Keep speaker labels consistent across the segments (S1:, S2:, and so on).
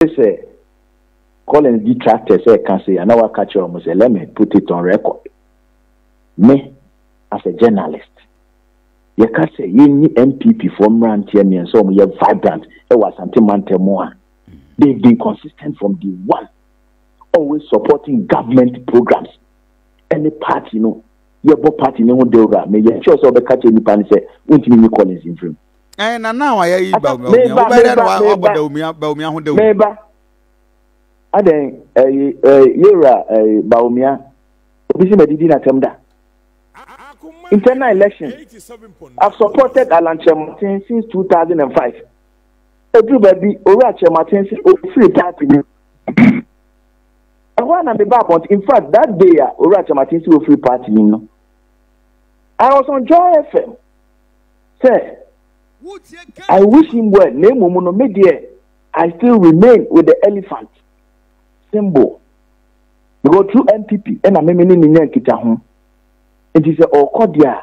S1: Sɛ Collins di tractor sɛ ɛka sei a na waka kyerɛ wɔn sɛ let me put it on record. Me as a journalist, yɛka sɛ yɛnyi NPP foɔ mmeranteɛ mmiɛnsa a wɔyɛ vibrant wɔ Asante mantam mu a, they've been consistent from day one, always supporting government programs ɛne party no. Yɛbɔ party no ho dawuro a, meyɛ sure sɛ wɔbɛka kyerɛ nnipa no sɛ wontumi nyi Collins mfiri mu.
S2: Ɛn na now ayɛ yi Bawumia wobɛyɛ dɛ na wabɔ Bawumia Bawumia ho dawuro.
S1: Meba adɛn ɛyi ɛyi yɛwura ɛyi Bawumia obi si ma didi na tɛm da. Internal election I've supported Alan Kyerematen since 2005. Eduru baabi owura Kyerematen si ofiri party mu. Ɛhɔ a na meba abɔnten in fact that day a owura Kyerematen si ofiri party mu no I was on Joy FM. Sɛ I wish him well na mmom no me deɛ I still remain with the elephant symbol because through NPP ɛna me me ne ne nya nkitaho nti sɛ ɔkɔ deɛ a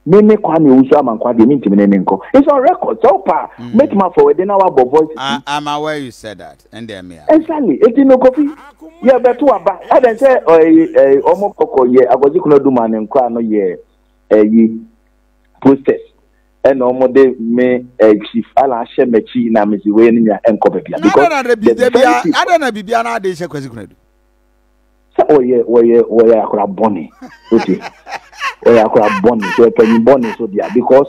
S1: me me Kwame Owusu Amankwa deɛ mentumi ne ne nkɔ. It's on record sɛ wopɛ a mɛtumi afɔ wɛde na wabɔ voice bi.
S2: I'm aware you said that ɛndeɛ me a.
S1: Exactly eti no Kofi yɛ bɛto aba ɛdɛn sɛ ɛyi ɛyi ɔmo kɔkɔ yɛ Akwasi Konadu ma ne nkora no yɛ ɛyi posters ɛna wɔn de me eh, chief ala ahyɛ m'akyi na mesi wei no nya ɛnkɔ baabi a because
S2: the very people ada na biribi ana ade hyɛ Kwasi Konadu
S1: sɛ ɔyɛ ɔyɛ ɔyɛ akora bɔne otie ɔyɛ akora bɔne sɛ ɔpanyin bɔne so deɛ because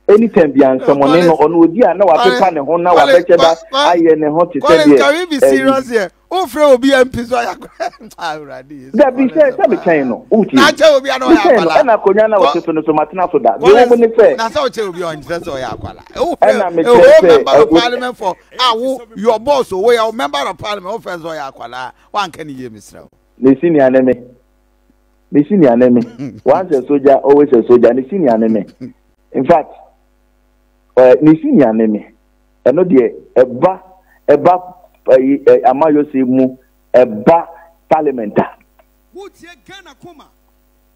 S1: anytime bi ansɛmɔne no ɔno odi a na wapepa ne ho na wabɛkyɛ da ayɛ ne ho te sɛ deɛ
S2: can we be serious here wofrɛ obi mp so ayɛ awurade yesu
S1: dabi sɛ sɛ mekyɛn no wotie
S2: na kyɛ obi a na ɔyɛ
S1: mekyɛn no
S2: akwala
S1: ɛna akonnwa no a wɔte so no so matena so da deɛ wɔ mu ne sɛ
S2: na sɛ wokyɛ obi a ɔnkyerɛ sɛ ɔyɛ akwala
S1: ɛna
S2: wofrɛ a
S1: mekyerɛ
S2: whole
S1: sɛ
S2: member of parliament for a wo your boss o woyɛ wo member of parliament wofrɛ sɛ ɔyɛ akwala wanka ne yie mesrɛ wo.
S1: Ne senior ne me ne senior ne me once a soldier always a soldier ne senior ne me in fact uh, ne senior ne me Ɛno deɛ ɛba ɛba ɛyi ɛ amayɔsɛm mu ɛba parliament a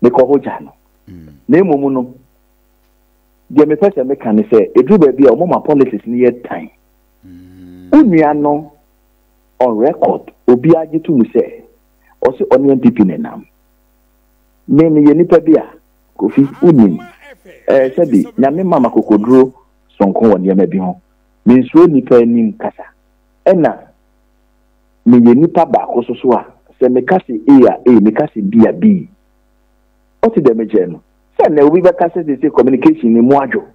S1: mekɔ hɔ gya no. Na mmom no deɛ mepɛ sɛ meka ne sɛ ɛduru baabi a wɔn ma politics no yɛ tan. Wo nua no on record obiara gye to mu sɛ ɔse ɔne NPP na ɛnam. Me meyɛ nipa bi a Kofi wonim ɛɛ sɛbi Nyame ma makokoduro soronko wɔ nneɛma bi ho. Mensuro nnipa anim kasa. Ɛna meyɛ nipa baako nso so a, sɛ meka se A a, A, meka se B a, B. Wote deɛ mekyerɛ no? Sɛ nnɛ obi bɛka sɛ seesei communication no mu adwo.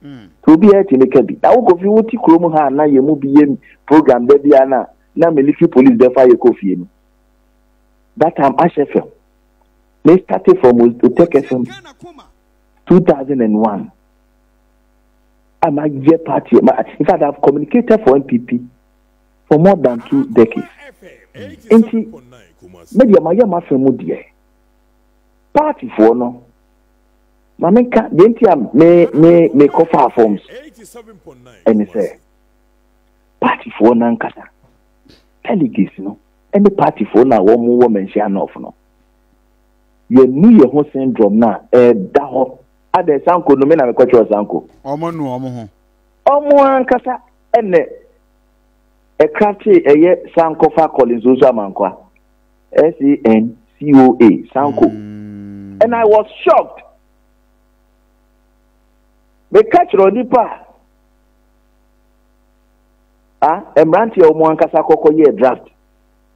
S1: Nti obiara tumi ka bi. Na wo Kofi wote kurom ha a na yɛn mu bi yɛ program da biara no a, na military police bɛfa yɛ kɔ fie no. That time Ash FM. Me started from Otec FM 2001. A mayɛ party ma in fact I've communicated for NPP for more than 2 decades. Nti me deɛ mayɛ m'afa mu deɛ party foɔ no ma menka deɛ nti a me me me kɔfaa forms ɛne sɛ party foɔ no ankasa delegates no ɛne party foɔ no a wɔn wɔ Manhyia North no yɛnu yɛn ho syndrome no a ɛda hɔ. Adɛn, Sanko no, me na mekɔkyerɛw Sanko.
S2: Wɔn anu wɔn ho.
S1: Wɔn ankasa na ɛkraftee ɛyɛ Sankofa Collins Owusu Amankwah, S-A-N-C-O-A, Sanko. And I was shocked. Meka kyerɛ onipa a, ah, mmeranteɛ a wɔn ankasa kɔkɔ yɛɛ draft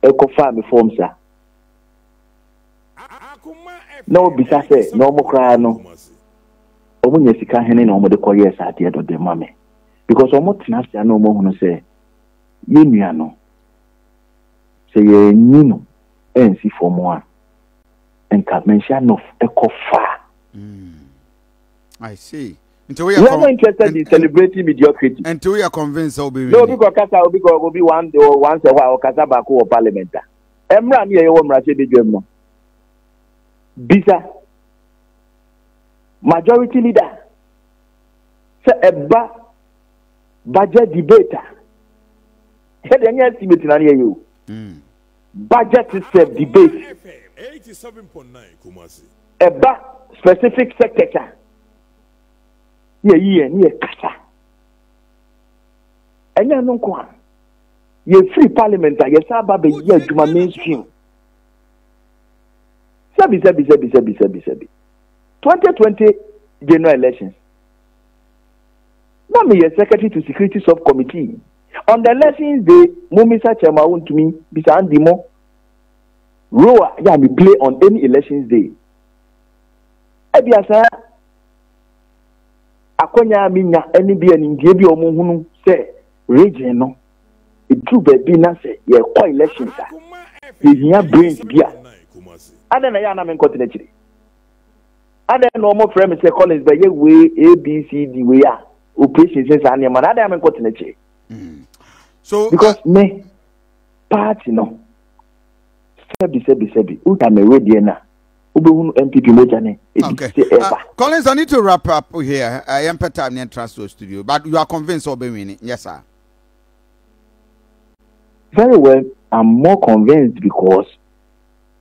S1: ɛkɔfaa me forms a. Na ɔbisa sɛ, na wɔn koraa no, wɔn nya sika hene na wɔn de kɔ yɛɛ saa adeɛ no de ma me? Because wɔn tena ase a na wɔn ahunu sɛ yɛn nua no, sɛ yɛanyi no ansi fam a, nka Manhyia North ɛkɔ far.
S2: I see.
S1: Nti woyɛ We are not interested in celebrating mediocrity.
S2: Nti woyɛ convinced sɛ wobɛwin?
S1: Na obi kɔ kasa, obi kɔ obi one once a while ɔkasa baako wɔ parliament a. Mmra ne yɛyɛ wɔ mmarahyɛbadwam no, bisa majority leader sɛ ɛba budget debate a, yɛde ɛnyɛ estimate na ne yɛyɛ o. Budget system debate ɛba specific sectors a, ne yɛyi yɛn ne yɛkasa. Ɛnyɛ ɛno nko a. Yɛfiri parliament a yɛsan ba bɛyɛ adwuma mainstream. Sɛbi sɛbi sɛbi sɛbi sɛbi sɛbi. 2020 general elections. Na meyɛ secretary to security subcommittee. On the elections day, mumisa chairman wontumi bisa Andy mo role a yɛ a me play on any elections day. Ebia saa akwanya a menya ne bi a nimdeɛ bi a wɔhunu sɛ region no ɛduru baabi na sɛ yɛkɔ elections a yɛhia brains bi a adɛn na yɛ a na menkɔtena akyiri adɛn na wɔfrɛ me sɛ Collins bɛyɛ wei abcd wei a operations ne saa nneɛma no adɛn a menkɔtena akyiri mm.
S2: So
S1: because me party no sɛbi sɛbi sɛbi wotwa me wedeɛ no a wobɛhunu NPP mogya no ebi
S2: Okay.
S1: sɛ ɛba.
S2: Collins, I need to wrap up here. Yɛmpɛ time ne yɛntra so studio. But you are convinced sɛ ɔbɛwini, nyɛ saa?
S1: Very well, I'm more convinced because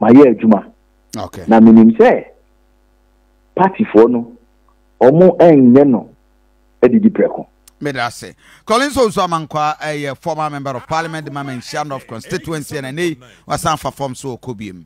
S1: mayɛ adwuma.
S2: Okay.
S1: Na menim sɛ partyfoɔ no ɔmo ɛnyɛ no adidi prɛko.
S2: Meda ase. Collins Owusu Amankwah ɛyɛ former member of parliament de ma Manhyia North constituency ɛna ɛnɛ yi wasan fa fam so ɔkɔ biem.